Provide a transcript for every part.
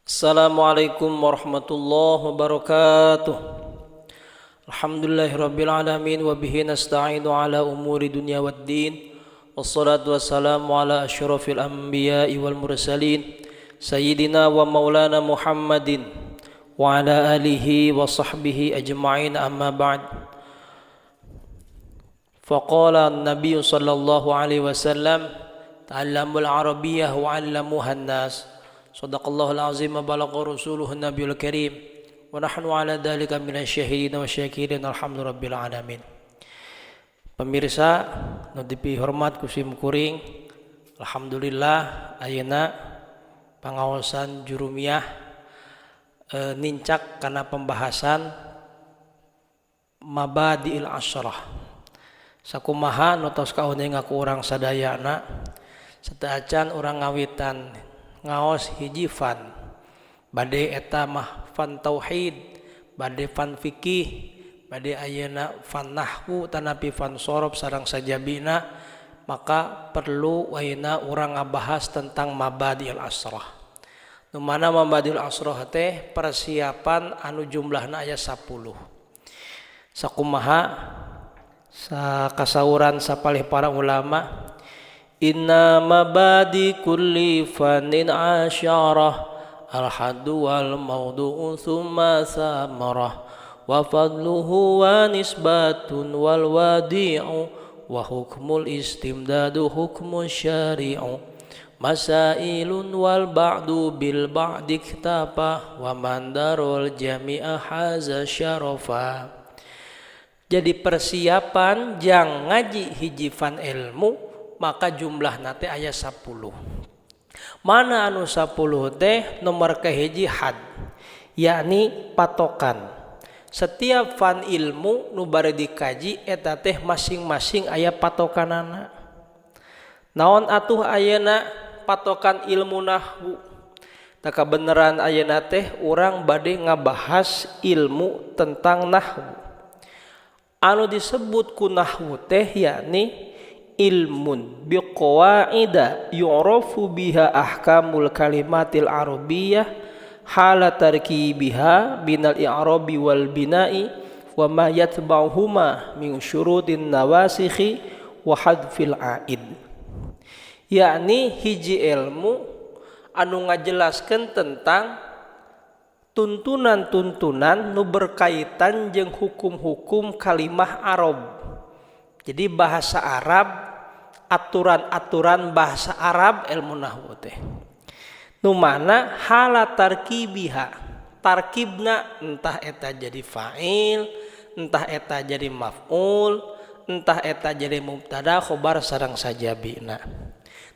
Assalamualaikum warahmatullahi wabarakatuh. Alhamdulillahirabbil alamin wa bihi nasta'inu ala umuri dunya waddin. Wassalatu wassalamu ala asyrafil anbiya'i wal mursalin sayyidina wa maulana Muhammadin wa ala alihi wa sahbihi ajma'in, amma ba'd. Faqala an-nabiy sallallahu alaihi wasallam, ta'allamul arabiyyah wa 'allamuha an-nas. Sadaqallahul azim wa balagha rasuluhu nabiyul karim wa nahnu ala dzalika minasyahidin wa syakirin, alhamdulillahi rabbil alamin. Pemirsa nu dipihormat ku sim kuring, alhamdulillah ayeuna pangaosan Jurumiyah nincak kana pembahasan Mabadi'il Asyrah. Sakumaha nu tos kauninga ku urang sadayana, sateuacan urang ngawitan ngaos hiji fan, bade eta mah fan tauhid, bade fan fikih, bade ayeuna fan nahwu tanapi fan sorof sareng sajabina, maka perlu ayeuna urang ngabahas tentang Mabadi'il Asyrah. Nu mana Mabadi'il Asyrah teh persiapan anu jumlahna aya 10. Sakumaha kasauran sapalih para ulama, inna mabadi kulli fannin asyarah al-haddu wal mawdu'u thumma thamarah wa fadluhu wa nisbatun wal wadi'u wa hukmul istimdadu hukmu syari'u masailun wal ba'du bil ba'di iktapa wa mandarul jami'a haza syarafa. Jadi persiapan jang ngaji hiji fan ilmu maka jumlah nate aya 10. Mana anu 10 teh? Nomor kahiji had, yakni patokan. Setiap fan ilmu nu bade dikaji eta teh masing-masing aya patokanana. Naon atuh ayeuna patokan ilmu nahwu? Tah, kabeneran ayeuna teh urang bade ngabahas ilmu tentang nahwu. Anu disebut ku nahwu teh yakni ilmun biqawaida yu'rafu biha ahkamul kalimatil arabiyyah hala tarkibiha binal i'rabi wal bina'i wa ma yatba'uhuma min syurutin nawasikhi wa hadfil a'id. Yakni hiji ilmu anu ngajelaskeun tentang tuntunan-tuntunan nu berkaitan jeung hukum-hukum kalimah Arab. Jadi bahasa Arab, aturan-aturan bahasa Arab ilmu nahwu teh. Nu mana hala tarkibiha, tarkibna entah eta jadi fa'il, entah eta jadi maf'ul, entah eta jadi mubtada, khobar sareng sajabina.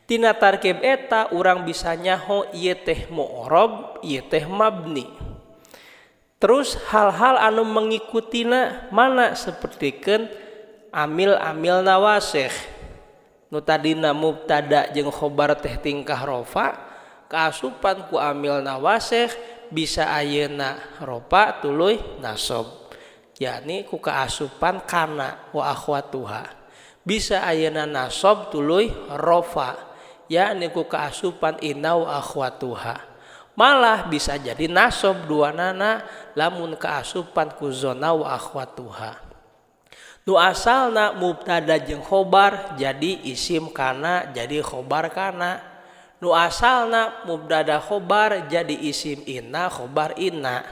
Tina tarkib eta urang bisa nyaho ieu teh mu'rab, ieu teh mabni. Terus hal-hal anu mengikutina mana, sapertikeun amil-amil nawasikh. Nu tadina mubtada jeung khobar teh tingkah rofa, kaasupan ku amil nawasikh bisa ayeuna rofa tuluy nasob, yakni ku kaasupan kana wa akhwatuha. Bisa ayeuna nasob tuluy rofa, yakni ku kaasupan inna wa akhwatuha. Malah bisa jadi nasob dua nana lamun kaasupan ku zona wa akhwatuha. Nu asalna mubtada jeung khobar jadi isim kana, jadi khobar kana. Nu asalna mubtada khobar jadi isim inna, khobar inna.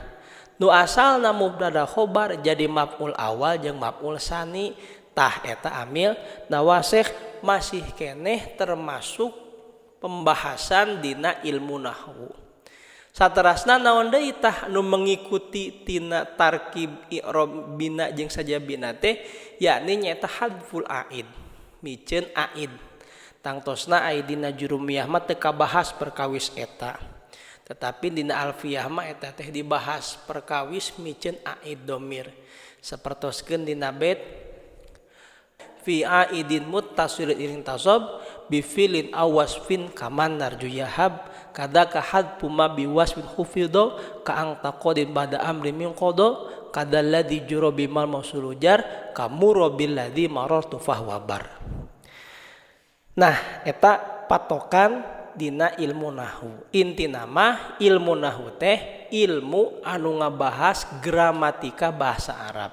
Nu asalna mubtada khobar jadi maf'ul awal jeung maf'ul sani. Tah, eta amil nawasikh masih keneh termasuk pembahasan dina ilmu nahwu. Saterasna naon deui tah nu mengikuti tina tarkib, i'rab, bina jeung sajabina teh, yakni nyaeta hadful aid, miceun aid. Tangtosna ai dina Jurumiyah mah teu kabahas perkawis eta, tetapi dina Alfiyah mah eta teh dibahas perkawis miceun aid domir, sapertoskeun dina bait fi aidin muttasilin irin tasob bi filin awasfin kaman narju yahab kadaka hadfu ma bi wasfin hufido ka ang taqodin ba'da amri min qada kadalladzi juro bimal mausulu jar kamuro billadzi marartu fahwa bar. Nah, eta patokan dina ilmu nahwu. Intina mah ilmu nahwu teh ilmu anu ngabahas gramatika bahasa Arab.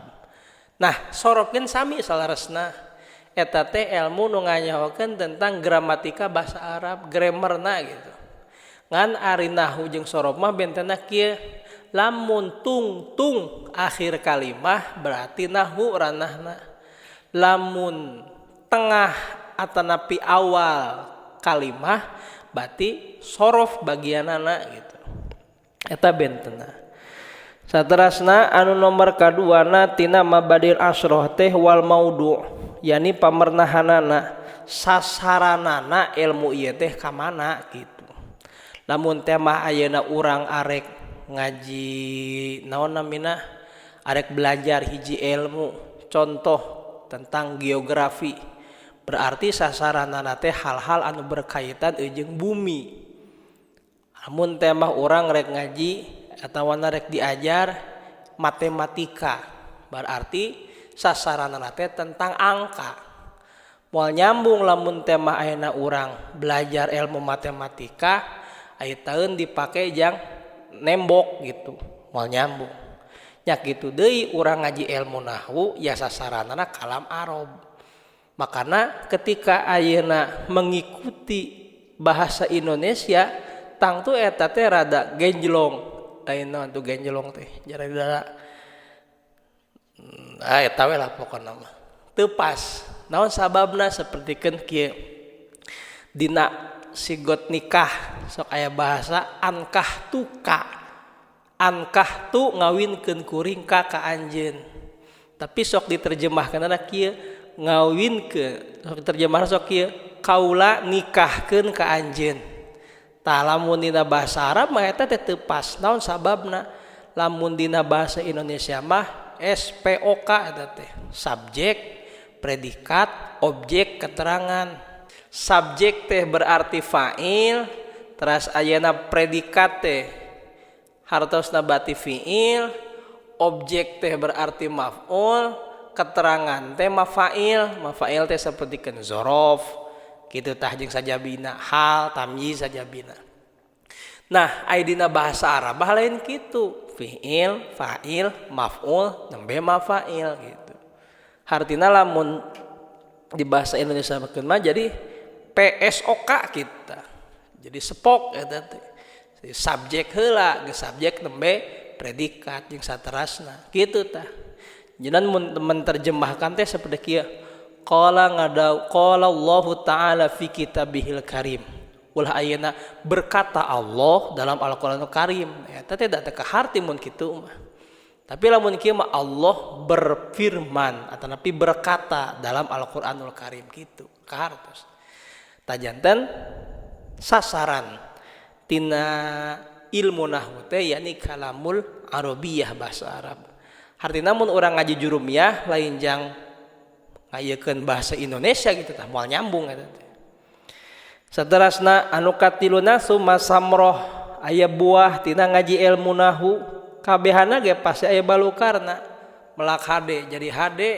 Nah, sorof gen sami saleresna, eta teh ilmu nu nganyahokeun tentang gramatika bahasa Arab, grammarna gitu. Ngan ari nahwu jeung sorof mah bentena kieu, lamun tungtung akhir kalimah berarti nahwu ranahna, lamun tengah atanapi awal kalimah berarti sorof bagianana gitu. Eta bentena. Saterasna anu nomor kaduana tina mabadil asroh teh wal maudu, yani pamernahanana, sasaranana ilmu ieu teh ka mana gitu. Lamun tema ayeuna urang arek ngaji naon namina, arek belajar hiji ilmu, contoh tentang geografi, berarti sasaranana teh hal-hal anu berkaitan jeung bumi. Lamun tema urang rek ngaji atawa rek diajar matematika, berarti sasaranana teh tentang angka. Moal nyambung lamun tema ayeuna urang belajar ilmu matematika aya taeun dipake jang nembok gitu, moal nyambung. Nya kitu deui urang ngaji ilmu nahwu ya sasaranana kalam Arab. Makana ketika ayeuna mengikuti bahasa Indonesia tangtu eta teh rada genjlong. Lain naon tuh genjlong teh, jara-jara eta we lah pokona mah. Teu pas. Naon sababna? Sapertikeun kieu, dina sigot nikah sok aya bahasa ankah tuka, ankah tu ngawinkeun kuring ka ka anjeun. Tapi sok diterjemahkeunana kieu, ngawinkeun, sok diterjemahna sok kieu, kaula nikahkeun ka anjeun. Tah lamun dina bahasa Arab mah eta teh teu pas. Naon sababna? Lamun dina bahasa Indonesia mah SPOK eta teh, subjek, predikat, objek, keterangan. Subjek teh berarti fa'il, teras ayeuna predikat teh hartosna berarti fi'il, objek teh berarti maf'ul, keterangan teh mafa'il. Mafa'il teh sapertikeun zorof kitu tah jeung sajabina, hal, tamyiz sajabina. Nah, aya dina bahasa Arab mah lain kitu, fi'il, fa'il, maf'ul, nembe mafa'il gitu. Hartina lamun di bahasa Indonesia mah jadi PSOK kita. Jadi sepok eta teh. Jadi subjek heula, geus subjek nembe predikat jeung saterasna kitu tah. Jadi mun menerjemahkan teh seperti kieu. Qala ngadaw qala Allahu ta'ala fi kitabihil karim. Ulah ayeuna berkata Allah dalam Al-Qur'anul Karim. Eta teh da teu kaharti mun kitu mah. Tapi lamun kieu mah Allah berfirman atanapi berkata dalam Al-Qur'anul Karim kitu kahartos. Tajanten sasaran tina ilmu nahwu teh yakni kalamul arabiyah, bahasa Arab. Hartina mun urang ngaji jurumiyah lain jang ngayekeun bahasa Indonesia gitu tah, moal nyambung eta teh. Saterasna anu katiluna summa samroh, aya buah tina ngaji ilmu nahwu, kabehana ge pasti aya balukarna. Melak hade jadi hade,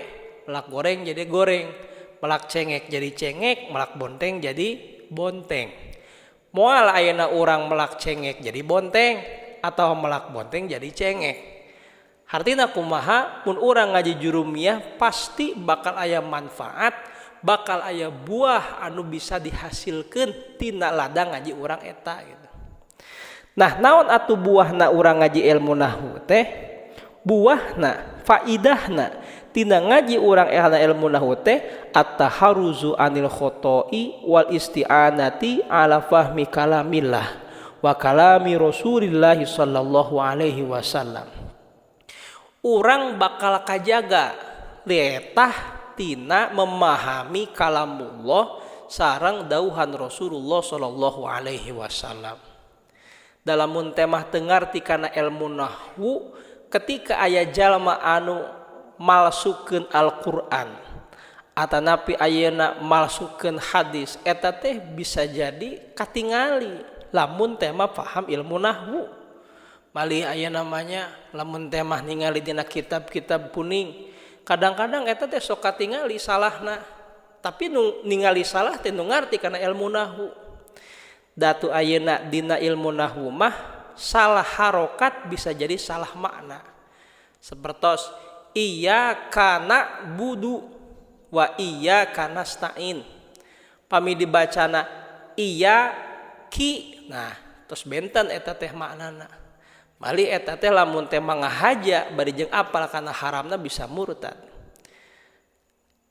melak goreng jadi goreng, melak cengek jadi cengek, melak bonteng jadi bonteng. Moal ayeuna urang melak cengek jadi bonteng atau melak bonteng jadi cengek. Hartina kumaha mun urang ngaji jurumiyah pasti bakal aya manfaat, bakal aya buah anu bisa dihasilkeun tina ladang ngaji urang eta gitu. Nah, naon atuh buahna urang ngaji ilmu nahwu teh? Buahna, faidahna tina ngaji urang ilmu nahwu teh at-taharuzu anil khoto'i wal isti'anati ala fahmi kalamillah wa kalami Rasulillah sallallahu alaihi wasallam. Urang bakal kajaga letah tina memahami kalamullah sareng dauhan Rasulullah sallallahu alaihi wasallam. Dalam mun temah teu ngarti kana ilmu nahwu, ketika aya jalma anu malsukeun Al-Qur'an atanapi ayeuna malsukeun hadis, eta teh bisa jadi katingali lamun tema paham ilmu nahwu. Malih aya namanya lamun temah ningali dina kitab-kitab kuning, kadang-kadang eta teh sok katingali salahna, tapi nu ningali salah teh nu ngarti kana ilmu nahwu. Datu ayeuna dina ilmu nahwu mah salah harokat bisa jadi salah makna. Sepertos iyyaka na'budu wa iyyaka nasta'in. Pami dibacana iya ki, nah terus benten eta teh maknana. Mali eta teh lamun teh mangahaja bari jeung apal kana haramna bisa murtad.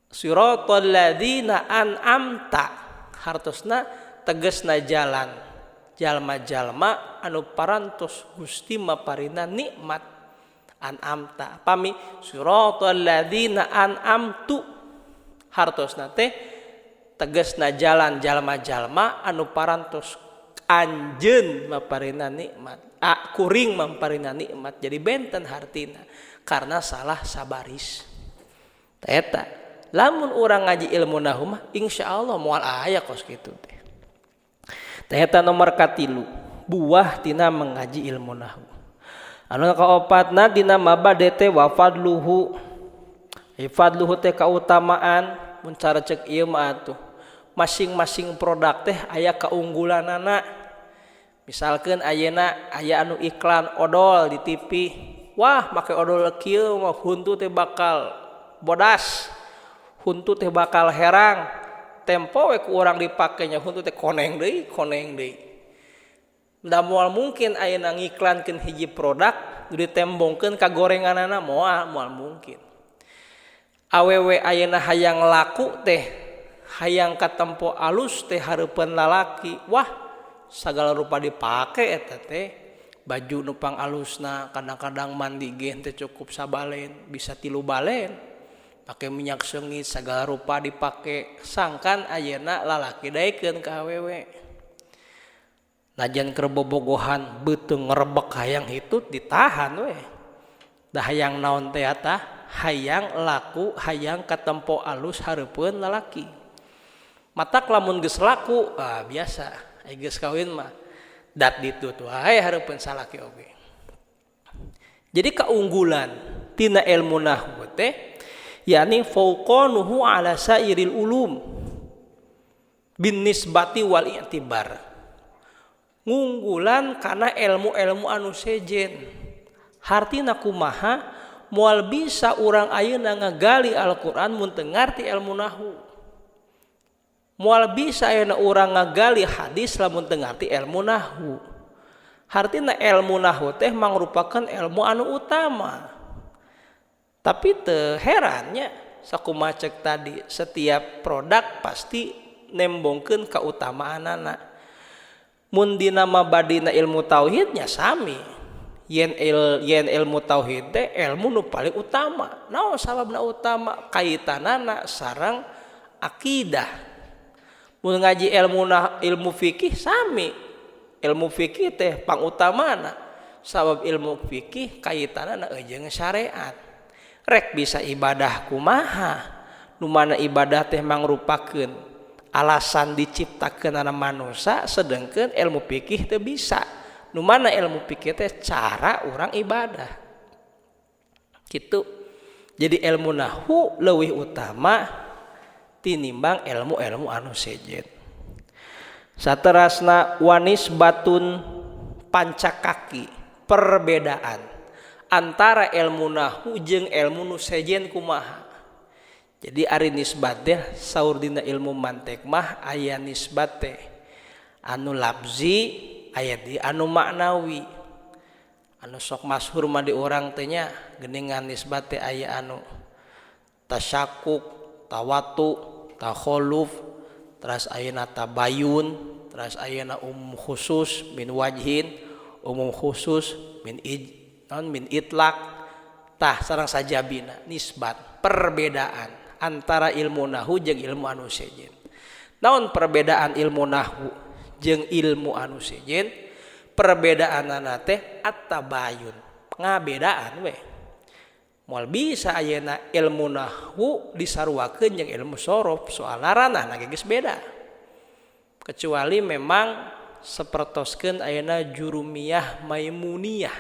Siratal ladzina an'amta hartosna tegesna jalan jalma-jalma anu parantos Gusti maparina nikmat an'amta. Pami siratal ladzina an'amtu hartosna teh tegesna jalan jalma-jalma anu parantos anjeun maparina nikmat, kuring mamparina nikmat. Jadi benten hartina karena salah sabaris. Eta lamun urang ngaji ilmu nahwu mah insyaallah moal aya kos kitu teh. Eta nomor katilu buah tina mengaji ilmu nahwu. Anu kaopatna dina mabade teh wa fadluhu. Fadluhu teh kautamaan mun cara cek ieu mah atuh masing-masing produk teh aya kaunggulanana. Misalkeun ayeuna aya anu iklan odol di TV, wah make odol kieu mah huntu teh bakal bodas, huntu teh bakal herang. Tempo we ku urang dipakenya huntu teh koneng deui, koneng deui. Da moal mungkin ayeuna ngiklankeun hiji produk ditembongkeun ka gorenganana, moal mungkin. Awewe ayeuna hayang laku teh, hayang katempo alus teh hareupeun lalaki, wah sagala rupa dipake eta teh. Baju nu pang alusna, kadang-kadang mandi ge teh cukup sabalen, bisa 3 balen. Pake minyak seungit sagala rupa dipake, sangkan ayeuna lalaki daekeun ka awewe. Najan keur bobogohan beuteung ngerebek hayang hitut ditahan we. Da hayang naon teh tah? Hayang laku, hayang katempo alus hareupeun lalaki. Matak lamun geus laku, biasa, ai geus kawin mah dat ditut wae hareupeun salaki oge. Jadi keunggulan tina ilmu nahwu teh yakni fauqanuhu ala sairil ulum bin nisbati wal i'tibar. Ngunggulan kana ilmu-ilmu anu sejen. Hartina kumaha moal bisa urang ayeuna ngagali Al-Qur'an mun teu ngarti ilmu nahwu. Moal bisa ayeuna urang ngagali hadis lamun teu ngarti ilmu nahwu. Hartina ilmu nahwu teh mangrupakeun ilmu anu utama. Tapi teu herannya sakumaha cek tadi setiap produk pasti nembongkeun kautamaanana. Mun dina mabadina ilmu tauhidnya sami. Yen ilmu tauhid teh ilmu nu paling utama. Naon sababna utama? Kaitanana sareng akidah. Mun ngaji ilmu fikih sami. Ilmu fikih teh pangutamana. Sabab ilmu fikih kaitanana jeung syariat. Rek bisa ibadah kumaha? Nu mana ibadah teh mangrupakeun alasan diciptakeunana manusia, sedengkeun ilmu fikih teu bisa. Nu mana ilmu fikih teh cara urang ibadah. Gitu. Jadi ilmu nahwu leuwih utama tinimbang ilmu-ilmu anu sejen. Saterasna wanis batun pancakaki perbedaan antara ilmu nahwu jeung ilmu nu sejen kumaha. Jadi ari nisbat teh saur dina ilmu mantek mah aya nisbat teh anu lafzi aya di anu maknawi. Anu sok masyhur mah di urang teh nya geuningan nisbat teh aya anu tasyakuk, tawatu, takholuf, teras ayeuna tabayun, teras ayeuna umum khusus min wajhin, umum khusus min non min itlak. Tah sareng sajabina nisbat perbedaan antara ilmu nahwu jeung ilmu anu sejen. Naon perbedaan ilmu nahwu jeung ilmu anu sejen? Perbedaanana teh at-tabayun, ngabedaan we. Moal bisa ayeuna ilmu nahwu disaruakeun jeung ilmu sorof, soalna ranahna ge geus beda. Kecuali memang sapertoskeun ayeuna jurumiyah maimuniyah.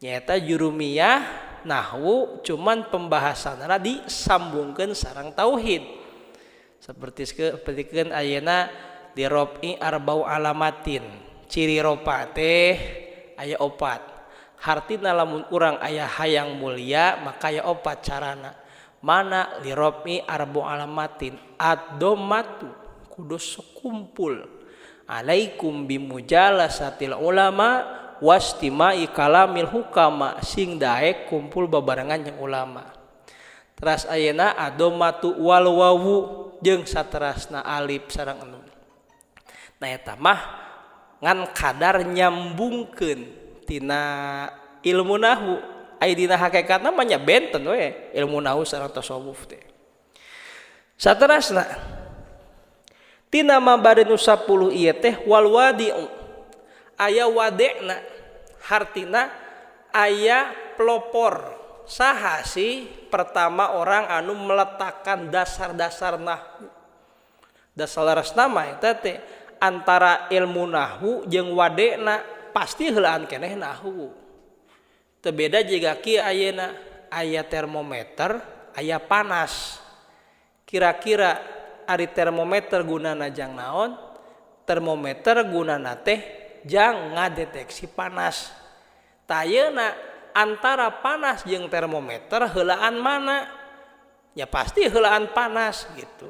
Nyaeta jurumiyah nahwu cuman pembahasanana disambungkeun sareng tauhid. Seperti ayeuna Lirofi arbau alamatin, ciri rofa teh aya opat. Hartina lamun urang aya hayang mulia maka aya opat carana. Mana? Lirofi arbu alamatin, ad-dhammatu, kudu kumpul. Alaikum bimujalasatil ulama wastima'i kalamil hukama, sing daek kumpul babarengan jeung ulama. Teras ayeuna ad-dhammatu wal wawu, jeung saterasna alif sareng nun. Nah, eta mah ngan kadar nyambungkeun tina ilmu nahwu. Ai dina hakikatna mah nya benten we ilmu nahwu sareng tasawuf teh. Saterasna tina mabadi nu 10 ieu teh wal wadi'u, aya wadena, hartina aya pelopor. Saha sih pertama orang anu meletakkan dasar-dasar nahwu? Dasar nama eta teh antara ilmu nahwu jeung wadena pasti heulaan keneh nahwu. Teu beda jiga kieu ayeuna, aya termometer, aya panas. Kira-kira ari termometer gunana jang naon? Termometer gunana teh jang ngadeteksi panas. Tah, ayeuna antara panas jeung termometer heulaan mana? Ya pasti heulaan panas gitu.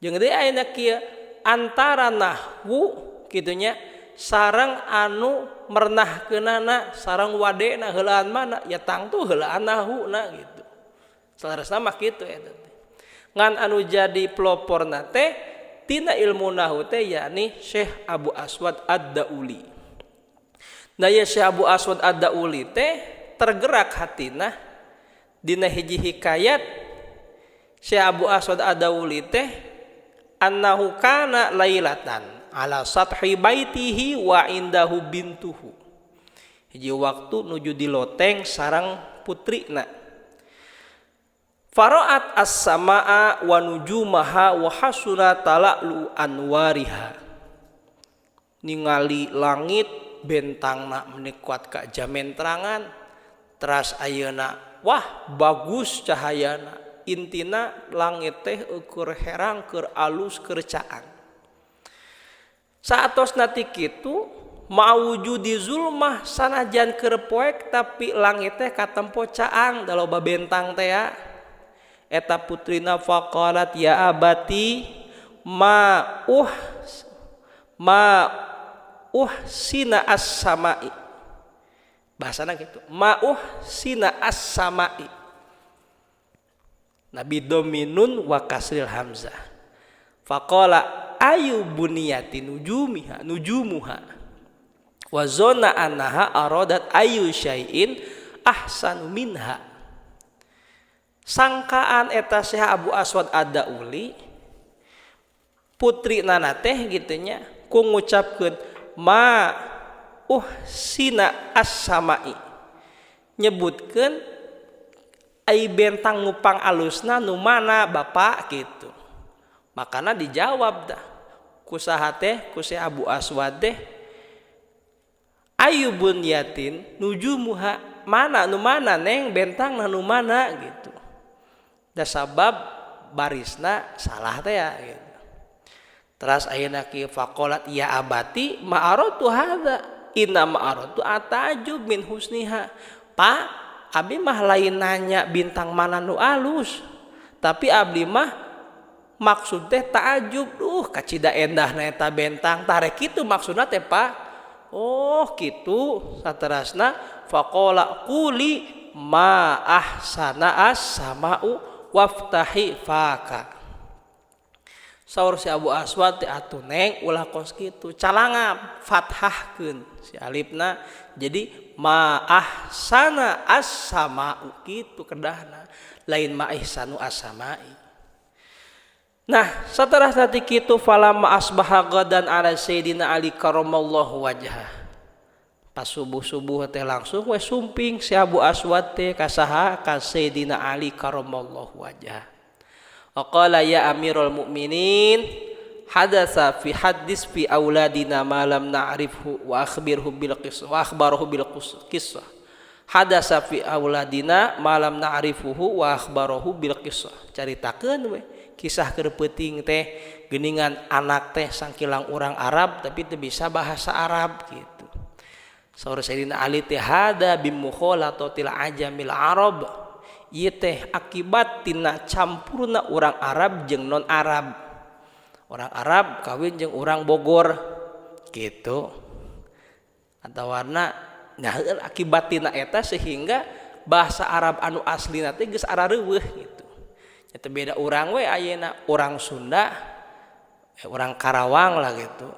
Jeung deui ayeuna kieu, antara nahwu kitunya sareng anu merenahkeunana sareng wadena heulaan mana? Ya tangtu heulaan nahwuna gitu. Saleresna mah kitu eta teh. Ngan anu jadi peloporna teh tina ilmu nahwu teh yakni Syekh Abu Aswad Ad-Dauli. Nah, ya Syekh Abu Aswad Ad-Dauli teh tergerak hatina dina hiji hikayat. Syekh Abu Aswad Ad-Dauli teh annahu kana lailatan ala sathi baitihi wa indahu bintuhu. Hiji waktu nuju di loteng sareng putrina. Fara'at as-samaa wa nujumaha wa hasuna tala'lu anwariha. Ningali langit bentangna meni kuat ka jamentrangan, teras ayeuna wah bagus cahayana. Intina langit teh ukur herang, keur alus, keur caang. Saatosna ti kitu ma'wujudi zulmah, sanajan keur poek tapi langit teh katempo caang da loba bentang teh ya. Eta putrina faqalat ya abati ma uhsina as-samai. Bahasana gitu, ma uhsina as-samai. Nabi dominun wa kasril hamzah. Faqala ayu buniyati nujumiha nujumuha wa zona annaha aradat ayu syai'in ahsanu minha. Sangkaan eta Syekh Abu Aswad Ad-Dauli putri nana teh gitunya ku ngucapkeun ma uhsina as-samai, nyebutkeun ai bentang ngupang alusna nu mana bapak gitu. Makana dijawab dah ku saha teh, ku Syekh Abu Aswad teh, ayu bunyatin nujumuha, mana nu mana neng bentang nu mana gitu. Da sabab barisna salah teh ya gitu. Teras ayeuna ki faqalat ya abati ma aratu hadza inna ma aratu atajub min husniha. Pak, abdi mah lain nanya bintang mana nu alus, tapi abdi mah maksud teh ta'ajub, duh kacida endahna eta bentang, tarek kitu maksudna teh Pak. Oh kitu. Saterasna faqala quli ma ahsana as-sama'u waftahi faka. Saur si Abu Aswad teh atuh neng ulah kos kitu, calangap fathahkeun si alifna jadi ma ahsana as-sama'u kitu kedahna, lain ma ihsanu as-sama'i. Nah, setelah tadi kitu falamma asbaha gadan ala Sayyidina Ali karamallahu wajhah. Pas subuh-subuh teh langsung we sumping si Abu Aswad teh ka saha? Ka Sayyidina Ali karamallahu wajhah. Qala ya Amirul Mukminin hadatsa fi hadis fi auladina ma lam na'rifhu wa akhbirhu bil qissah wa akhbarahu bil qissah. Hadatsa fi auladina ma lam na'rifuhu wa akhbarahu bil qissah. Caritakeun we Kisah keur peuting teh geuningan anak teh sangkilang urang Arab tapi teu bisa bahasa Arab gitu. Saur Sayyidina Ali teh hada bimukhalatatil ajamil Arab. Ieu teh akibat tina campurna urang Arab jeung non Arab. Orang Arab kawin jeung urang Bogor gitu. Atawana nah akibat tina eta sehingga bahasa Arab anu aslina teh geus arareuweuh gitu. Eta beda urang we ayeuna urang Sunda, urang Karawang lah gitu.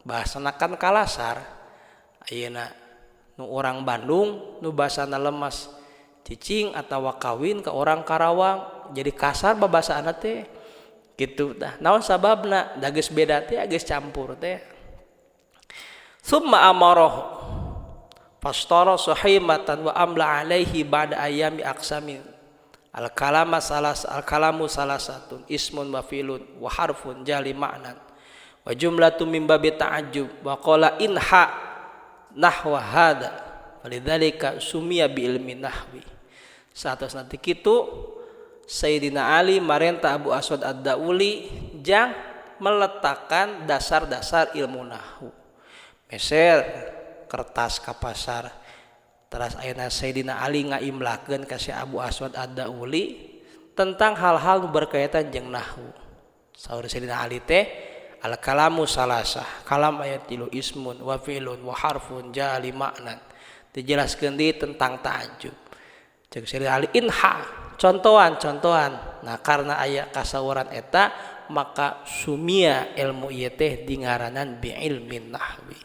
Bahasana kan kalasar. Ayeuna nu urang Bandung nu bahasana lemes cicing atawa kawin ke orang Karawang jadi kasar babasaana teh gitu tah. Naon sababna? Da geus beda teh geus campur teh. Summa amarahu fastara suhaimatan wa amla alaihi ba'da ayami aqsamin al kalama salas al kalamu salasatun ismun wa fi'lun wa harfun jali ma'nan wa jumlatu min babi ta'ajjub wa qala inha nahwa hada walidzalika sumiya bi ilmi nahwi. Satos nanti kitu Sayyidina Ali marenta Abu Aswad Ad-Dauli jang meletakkan dasar-dasar ilmu nahwu. Meser kertas ka pasar teras ayeuna Sayyidina Ali ngaimlakeun ka si Abu Aswad Ad-Dauli tentang hal-hal nu berkaitan jeung nahwu. Saur Sayyidina Ali teh al kalamu salasah, kalam aya tilu, ismun wa fi'lun wa harfun jali ma'nan. Dijelaskeun deui tentang ta'ajjub. Ceuk Sayyidina Ali inha, contohan-contohan. Nah karena aya kasawuran eta maka sumia ilmu ieu teh dingaranan bi ilmin nahwi.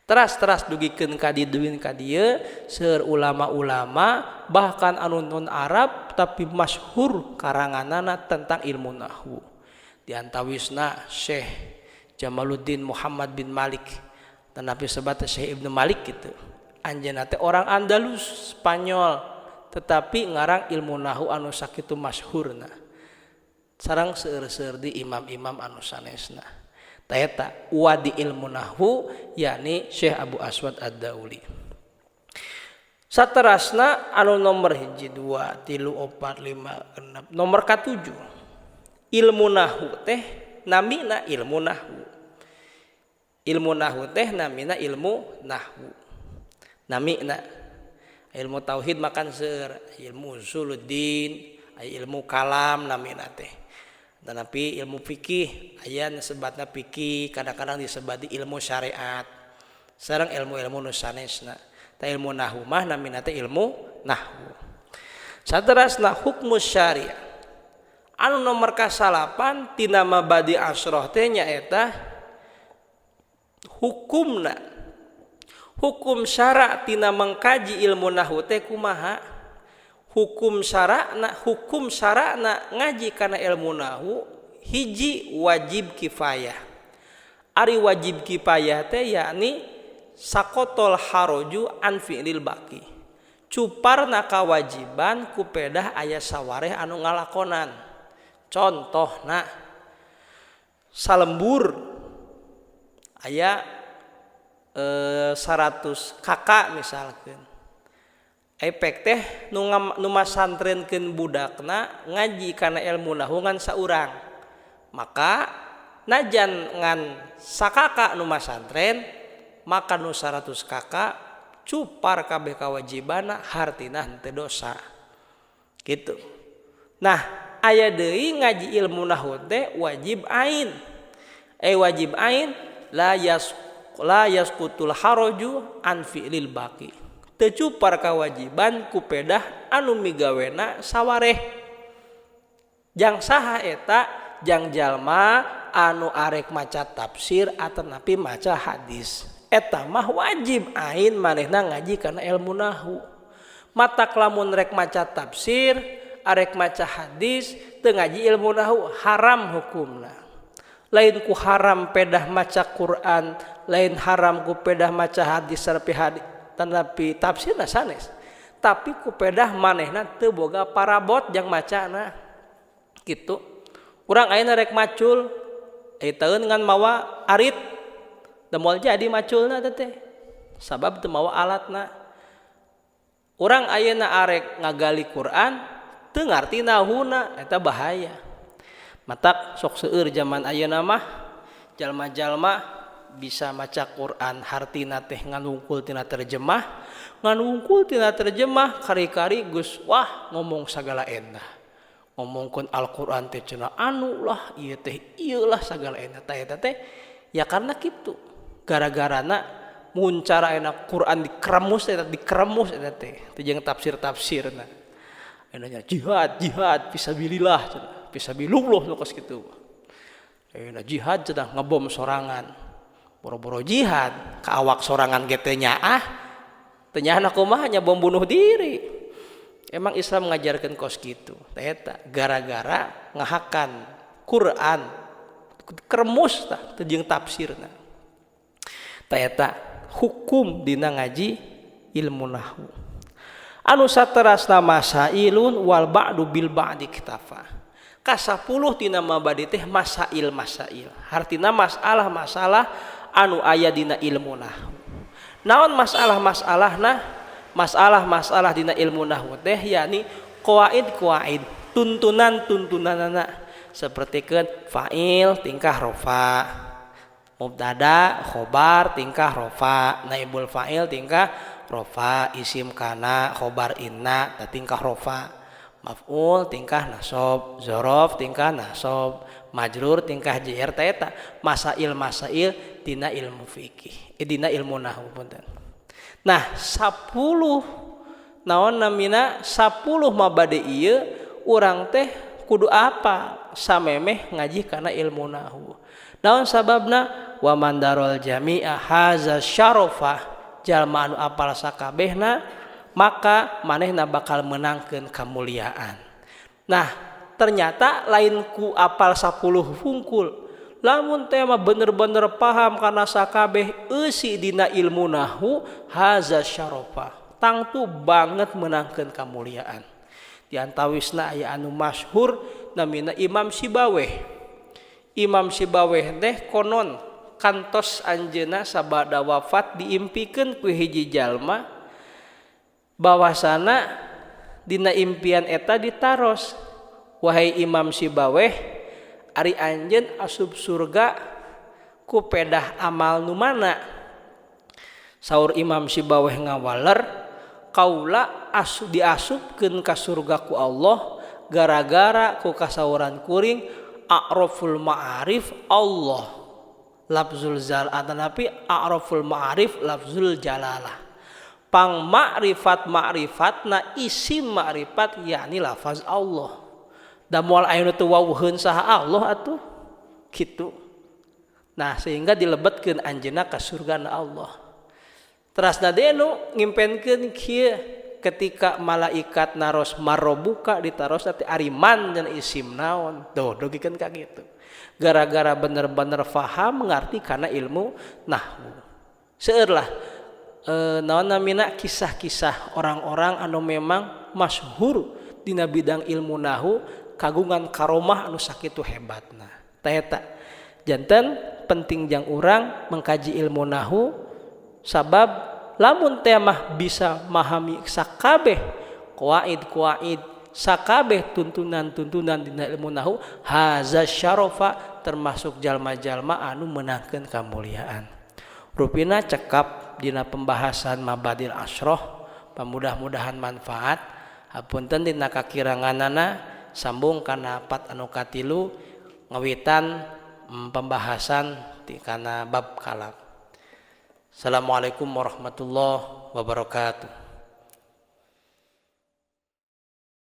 Teras-teras dugikeun ka diduin ka dieu seueur ulama-ulama bahkan anu non Arab tapi masyhur karanganana tentang ilmu nahwu. Di antawisna Syekh Jamaluddin Muhammad bin Malik tanapi sebat Syekh Ibnu Malik gitu. Anjeunna teh orang Andalus Spanyol tetapi ngarang ilmu nahwu anu sakitu masyhurna. Sareng seueur-seueur di imam-imam anu sanesna. Eta wadi ilmu nahwu yakni Syekh Abu Aswad Ad-Dauli. Saterasna anu nomor 1 2 3 4 5 6 nomor ka-7 ilmu nahwu teh namina ilmu nahwu. Ilmu nahwu teh namina ilmu nahwu. Namina ilmu tauhid makan seueur, ilmu usuluddin, ilmu kalam namina teh. Tetapi ilmu fikih aya sebatna fikih kadang-kadang disebut ilmu syariat. Sareng ilmu-ilmu nu sanesna. Ta ilmu nahwu mah namina teh ilmu nahwu. Saterasna hukmu syariah. Anu nomor kasalapan tina mabadi asroh teh nyaeta hukumna. Hukum syara tina mengkaji ilmu nahwu teh kumaha? Hukum syara'na ngaji kana ilmu nahwu hiji wajib kifayah. Ari wajib kifayah teh yakni sakotol haroju an fi'lil baqi. Cuparna kawajiban kupedah aya sawareh anu ngalakonan. Contohna salembur aya 100 kakak misalkan. Efek teh nu masantrenkeun budakna ngaji kana ilmu nahwu ngan saurang. Maka najan ngan sakaka nu masantren maka nu 100 kakak cupar kabeh kawajibana hartina henteu dosa. Gitu. Nah, aya deui ngaji ilmu nahwu teh wajib ain. Wajib ain la yasqutul haraju an fi'lil baqi. Teu cupar kawajiban kupedah anu migawena sawareh. Jang saha eta? Jang jalma anu arek maca tafsir atanapi maca hadis. Eta mah wajib ain manehna ngaji kana ilmu nahwu. Matak lamun rek maca tafsir, arek maca hadis, teu ngaji ilmu nahwu haram hukumna. Lain ku haram pedah maca Quran, lain haram ku pedah maca hadis sareng hadis tetapi tafsirna sanes. Tapi ku pedah manehna teu boga parabot jang macana. Gitu. Urang ayeuna rek macul, taeun ngan mawa arit. Da moal jadi maculna teh. Sabab teu mawa alatna. Urang ayeuna arek ngagali Quran teu ngarti nahuna, eta bahaya. Matak sok seueur zaman ayeuna mah jalma-jalma bisa maca Quran hartina teh ngan wungkul tina terjemah, ngan wungkul tina terjemah kari-kari geus wah ngomong sagala endah. Ngomongkeun Al-Qur'an teh cenah anu lah ieu teh ieu lah sagala endah tah eta teh ya karena kitu. Gara-garana mun cara enak Quran dikeremus eta dikeremus eta teh teh jeung tafsir-tafsirna. Ayeuna jihad jihad fisabilillah cenah. Fisabilillah nu kos kitu. Ayeuna jihad cenah ngebom sorangan. Boro-boro jihad ka awak sorangan ge teu nyaah. Teu nyaahna kumaha nya bom bunuh diri. Emang Islam ngajarkeun kos kitu. Tah eta gara-gara ngahakan Quran keremus tah teu jeung tafsirna. Tah eta hukum dina ngaji ilmu nahwu. Anu saterasna masailun wal ba'du bil ba'di iktafa. Ka-10 tina mabadi teh masail-masail. Hartina masalah-masalah anu aya dina ilmu nahwu. Naon masalah-masalahna? Masalah-masalah dina ilmu nahwu teh yakni qawaid-qawaid, tuntunan-tuntunanana sapertikeun fa'il tingkah rofa, mubtada, khobar tingkah rofa, naibul fa'il tingkah rofa, isim kana, khobar inna tingkah rofa, maf'ul tingkah nasab, zorof tingkah nasab, majrur tingkah jer ta eta masail-masail dina ilmu fikih, dina ilmu nahwu punten. Nah, 10 naon namina 10 mabadi ieu urang teh kudu apa samemeh ngaji kana ilmu nahwu. Naon sababna wa mandarul jami'a haza syarafah jalma anu apal sakabehna maka manehna bakal menangkeun kamuliaan. Nah, ternyata lain ku apal 10 hungkul. Lamun teh mah bener-bener paham kana sakabeh eusi dina ilmu nahwu haza syarafah. Tangtu banget menangkeun kamuliaan. Di antawisna aya anu masyhur namina Imam Sibaweh. Imam Sibaweh teh konon kantos anjeunna sabada wafat diimpikeun ku hiji jalma bahwasana dina impian eta ditaros, wahai Imam Sibaweh, ari anjeun asup surga ku pedah amal nu mana? Saur Imam Sibaweh ngawaler, kaula diasupkeun ka surga ku Allah gara-gara ku kasauran kuring a'raful ma'arif Allah lafzul zal atanapi a'raful ma'arif lafzul jalalah. Pang ma'rifat ma'rifatna isim ma'rifat yakni lafaz Allah. Da moal aya nu teu wawuheun saha Allah atuh kitu. Nah, sehingga dilebetkeun anjeunna ka surgana Allah. Terasna deui ngimpenkeun kieu ketika malaikat naros marobuka ditaros teh ari man jeung isim naon. Tuh dogikeun ka kitu. Gara-gara bener-bener faham ngarti kana ilmu nahwu. Seueur lah naon namina kisah-kisah orang-orang anu memang masyhur dina bidang ilmu nahwu kagungan karomah anu sakitu hebatna. Tah eta janten penting jang urang mengkaji ilmu nahwu sabab lamun teh mah bisa memahami sakabeh qawaid-qawaid sakabeh tuntunan-tuntunan dina ilmu nahwu haza syarafa termasuk jalma-jalma anu meunangkeun kamuliaan. Rupina cekap dina pembahasan mabadil asroh, pamudah-mudahan manfaat. Hapunten dina kakiranganana sambung kana part anu katilu ngawitan pembahasan ti kana bab kalam. Assalamualaikum warahmatullahi wabarakatuh.